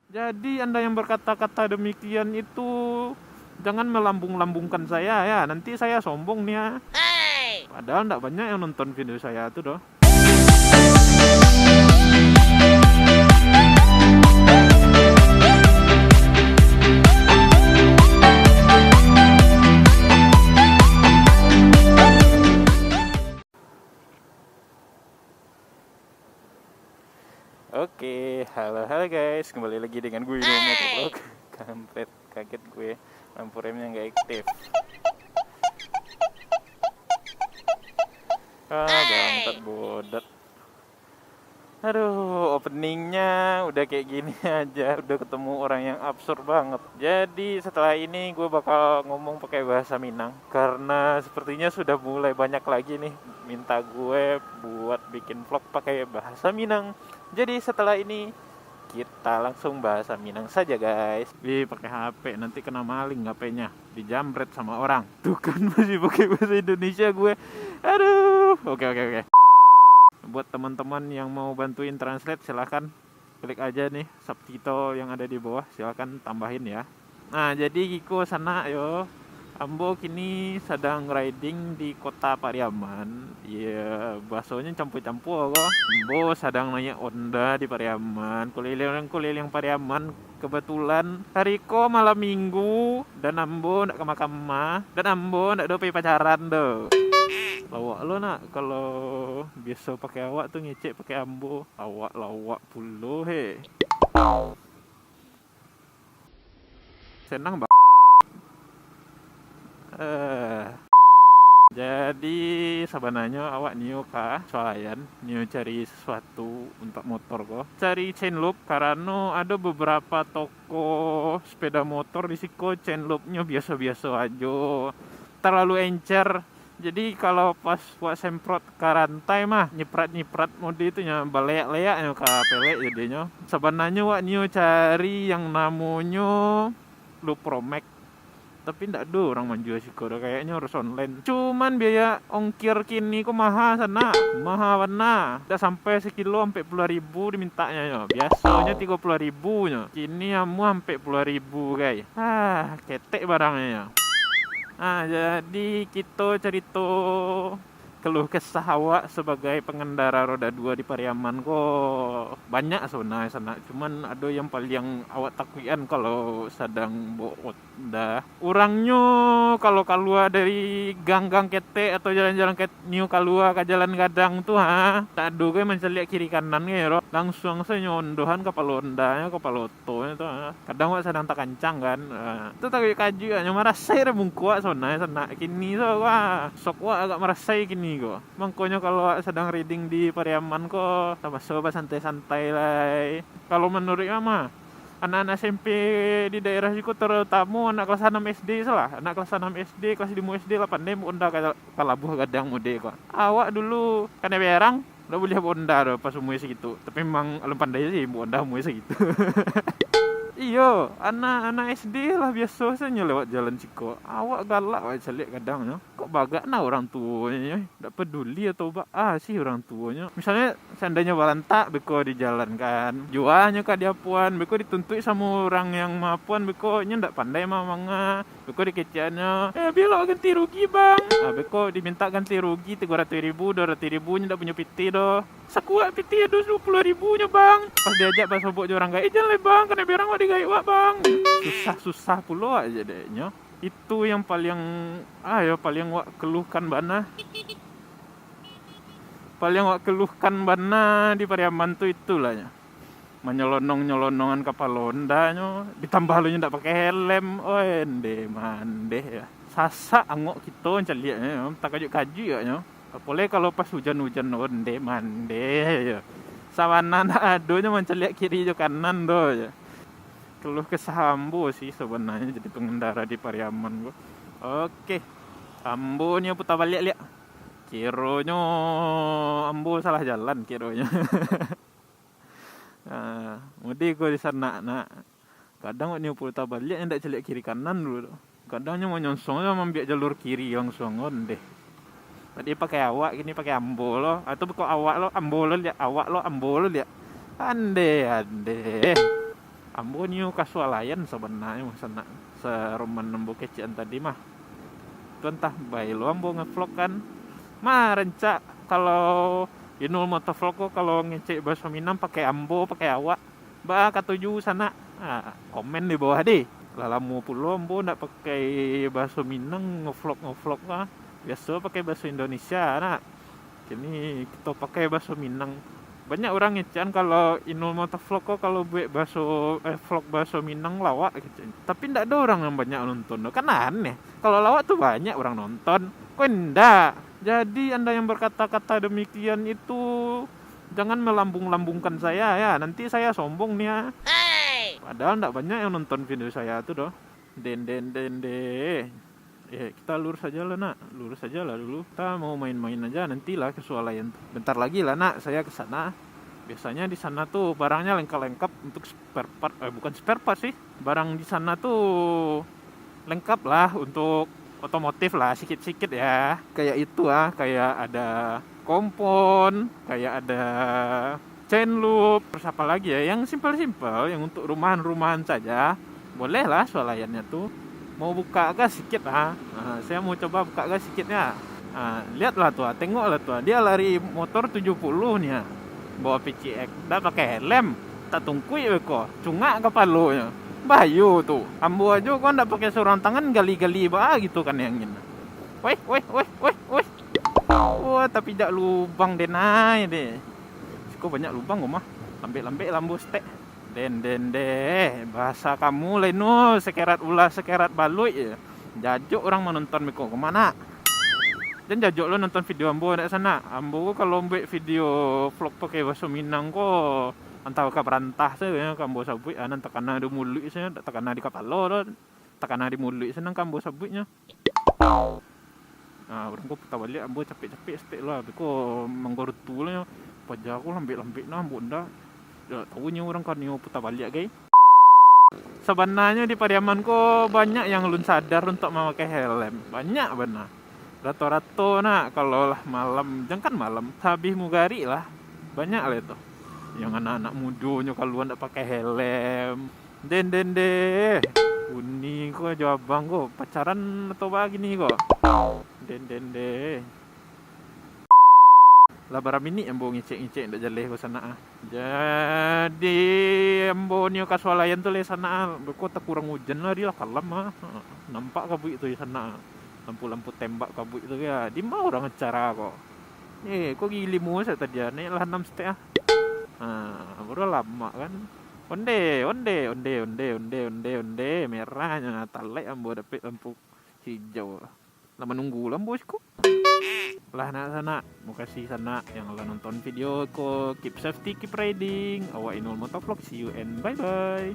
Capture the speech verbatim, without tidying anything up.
Jadi anda yang berkata-kata demikian itu jangan melambung-lambungkan saya ya, nanti saya sombong nih ya. Padahal ndak banyak yang nonton video saya tuh doh. Oke, halo halo guys, kembali lagi dengan gue Muhammad Vlog. Kampret, kaget gue, lampu remnya nggak aktif. Ah, bangsat bodoh. Aduh, openingnya udah kayak gini aja, udah ketemu orang yang absurd banget. Jadi setelah ini gue bakal ngomong pakai bahasa Minang, karena sepertinya sudah mulai banyak lagi nih minta gue buat bikin vlog pakai bahasa Minang. Jadi setelah ini kita langsung bahasa Minang saja guys. Ih, pakai H P, nanti kena maling H P-nya, dijambret sama orang. Tuh kan, masih pakai bahasa Indonesia gue. Aduh, oke oke oke. Buat teman-teman yang mau bantuin translate, silahkan klik aja nih subtitle yang ada di bawah, silahkan tambahin ya. Nah, jadi giko sanak yo, ambo kini sadang riding di kota Pariaman. Iya, bahasonyo campur-campur ko. Ambo sadang naiak onda di Pariaman, kuliliang-kuliliang Pariaman. Kebetulan hari ko malam minggu, dan ambo ndak kama-kama, dan ambo ndak do pai pacaran do. Lawak lo nak, kalau biaso pakai awak tu ngecek pakai ambo. Awak lawak pulo he. Senang ba-, eh. Jadi sabananyo awak nio ka Sualayan, nio cari sasuatu untuak motor ko. Cari chain loop, karano ado beberapa toko sepeda motor di siko chain loopnyo biaso-biaso ajo, talalu encer. Jadi kalau pas wak semprot ka rantai mah, nyiprat-nyiprat mode tu nyo, baleak-leak nyo ka pelek jadinyo. Sabananyo wak nio cari yang namonyo Lupromax, tapi ndak ado urang manjua siko doh, kayaknyo harus online. Cuman biaya ongkir kini ko maha sanak, maha bana. Ndak sampai sakilo ampek puluah ribu dimintaknyo nyo. Biasonyo tigo puluah ribu nyo. Kini amuah ampek puluah ribu, gai. Ah, ketek barangnyo nyo. Ah, jadi kito carito keluh kesah awak sabagai pangendara roda dua di Pariaman ko banyak sabananyo sanak, cuman ado yang paliang awak takuikan kalau sadang bawa onda. Urangnyo kalau kalua dari gang-gang ketek atau jalan-jalan ket-, nio kalua ka jalan gadang tu ha, tak ado gai mancaliak kiri kanan gai ro, langsuang sajo nyo ondohan kapalo ondanyo, kapalo otonyo tu ha. Kadang awak sadang takancang kan, ha. Tu takuik kajuik awak nyo marasai dah bungkuak sabananyo sanak. Kini tu wah, sok awak agak marasai kini ko. Mangkonyo kalau awak sadang riding di Pariaman ko, tamaso basantai-santai lai. Kalau manuruik mah, anak-anak S M P di daerah siko, terutamo anak kelas anam S D salah. Anak kelas anam S D, kelas limo S D lah pandai baonda ka, ka labuah gadang mode ko. Awak dulu kanai berang, ndak buliah baonda doh pas umua sagitu. Tapi memang alun pandai sih baonda umua sagitu. Iyo, anak-anak S D lah biaso sajo lewat jalan siko. Awak galak wak caliak gadang nyo. Kok bagak nah urang tuonyo, ndak peduli atau ba-, ah, sih urang tuonyo. Misalnyo, seandainyo balantak beko di jalan kan, juanyo ka diapuan, beko dituntuik samo urang yang maapuan, beko nyo ndak pandai ma-, manga, beko dikecekannyo, "Eh, bialok ganti rugi, Bang." Ah, beko dimintak ganti rugi tigo ratuih ribu, duo ratuih ribu, nyo ndak punyo pitih doh. Sakuak pitih ado duo puluah ribu nyo, Bang. Pas diajak basobok jo urang gaek, "Eh, jan lai, Bang, kanai berang wak di gaek wak, Bang." Susah-susah pulo aja dek nyo. Itu yang paliang, ah, yo, paliang wak keluhkan bana. Paliang wak keluhkan bana di Pariaman tu itulah nyo. Manyolonong-nyolonongan kapalo ondanyo, ditambah lu nyo ndak pakai helm. Oi, onde mandeh ya. Sasak angok kito mancaliaknyo, takajuik-kajuik agaknyo. Apolai kalau pas ujan-ujan, onde mandeh ya. Sabana ndak ado nyo mancaliak kiri jo kanan doh ya. Keluh kesah ambo sih sabananyo jadi pengendara di Pariaman ko. Oke. Ambo nio puta baliak liak. Kironyo ambo salah jalan kironyo. Ah, mode ko di sanak, nak. Kadang wak nio puta baliak nyo ndak caliak kiri kanan dulu tu. Kadang nyo manyonsong nyo maambiak jalur kiri langsuang, ondeh. Tadi pakai awak, kini pakai ambo lo. Atau beko awak lo, ambo lo liak, awak lo, ambo lo liak. Andeh, andeh. Ambo nio kasualaian sabananyo, Sanak, saroman ambo kecekan tadi mah. Tu antah bae lo ambo ngevlog kan. Mah rancak kalau Inul Motovlog ko kalau ngecek bahaso Minang pakai ambo, pakai awak. Baa katuju, Sanak? Ha, komen di bawah deh. Lah lamo pulo ambo ndak pakai bahaso Minang ngevlog-ngevlog lah. Biaso pakai bahaso Indonesia, nak. Kini kito pakai bahaso Minang. Banyak urang ngecekan kalau Inul Motovlog ko kalau buek bahaso, eh, vlog bahaso Minang lawak kecek. Tapi ndak ado urang yang banyak nonton doh. Kan aneh. Kalau lawak tu banyak urang nonton. Ko indak. Jadi anda yang berkata-kata demikian itu jangan melambung-lambungkan saya ya. Nanti saya sombong nih ya. Padahal ndak banyak yang nonton video saya tu doh. Den, den, den, de. Eh, kita lurus aja lah, nak. Lurus aja lah dulu. Kita mau main-main aja, nantilah kasualaian. Bentar lagi lah, nak. Saya ke sana. Biasanya di sana tu barangnya lengkap-lengkap untuk spare part. Eh, bukan spare part sih. Barang di sana tu lengkap lah untuk otomotif lah, sikit-sikit ya. Kayak itu ah, kayak ada kompon, kayak ada chain loop, terus apa lagi ya, yang simpel-simpel, yang untuk rumahan-rumahan saja, bolehlah sualaiannya tu. Mau buka agak sikit ah. Ah, saya mau coba buka agak sikit ya. Ah, lihatlah tu ah, tengoklah tu ah. Dia lari motor tujuh puluh ni ah. Bawa P C X, dah pakai helm. Tak tungkuik beko, cungak kapalonyo. Bahayo tu. Ambo ajo kan dak pakai surang tangan, gali-gali baa gitu kan angin. Weh, weh, weh, weh, weh. Wah, tapi jak lubang den ai deh. Siko banyak lubang ko mah. Lambek-lambek lambo setek. Den, den, deh. Bahasa kamu lai nu, sekerat ulah, sekerat baluik je. Jajok urang manonton beko ko mah nak. Jan jajok lo nonton video ambo nak, Sanak. Ambo ko kalau buek video vlog pakai bahaso Minang ko, antah ka barantah se, ya, ka ambo sabuik, ah, nan takana di muluik se, dak takana di kapalo doh. Takana di muluik se nan ka ambo sabuiknyo. Ah, urang ko puta baliak, ambo capek-capek setek lah. Beko manggarutu lah nyo. Paja ko lambek-lambek nah, ambo ndak. Dak tau nyo urang ka nio puta baliak, gai. Sabananyo di Pariaman ko banyak yang alun sadar untuak mamakai helm. Banyak bana. Rato-rato nak, kalau lah malam, jankan malam, habih mugarik lah. Banyak lah itu. Yang anak-anak mudonyo kalua ndak pakai helm. Den, den, deh. Uni ko jo abang ko pacaran atau bagini ko? Den, den, deh. Lah bara minik ambo ngicek-ngicek ndak jaleh ko, Sanak ah. Jadi ambo nio kasualaian tu lai, Sanak ah. Beko takurang ujan lah, ari lah kalam ah. Nampak kabuik tu, Sanak ah. Lampu-lampu tembak kabuik tu ya. Di ma urang acara ko? Eh, ko gigi limo sajo tadi ah. Naik lah anam setek ah. Ha, baru lamak kan. Onde, onde, onde, onde, onde, onde, onde. Merahnyo, talek ambo dapek lampu hijau. Lah manunggu lah ambo siko. Lah nak, Sanak. Makasih, Sanak, yang lah nonton video ko. Keep safety, keep riding. Awak Inul Motovlog. See you and bye-bye.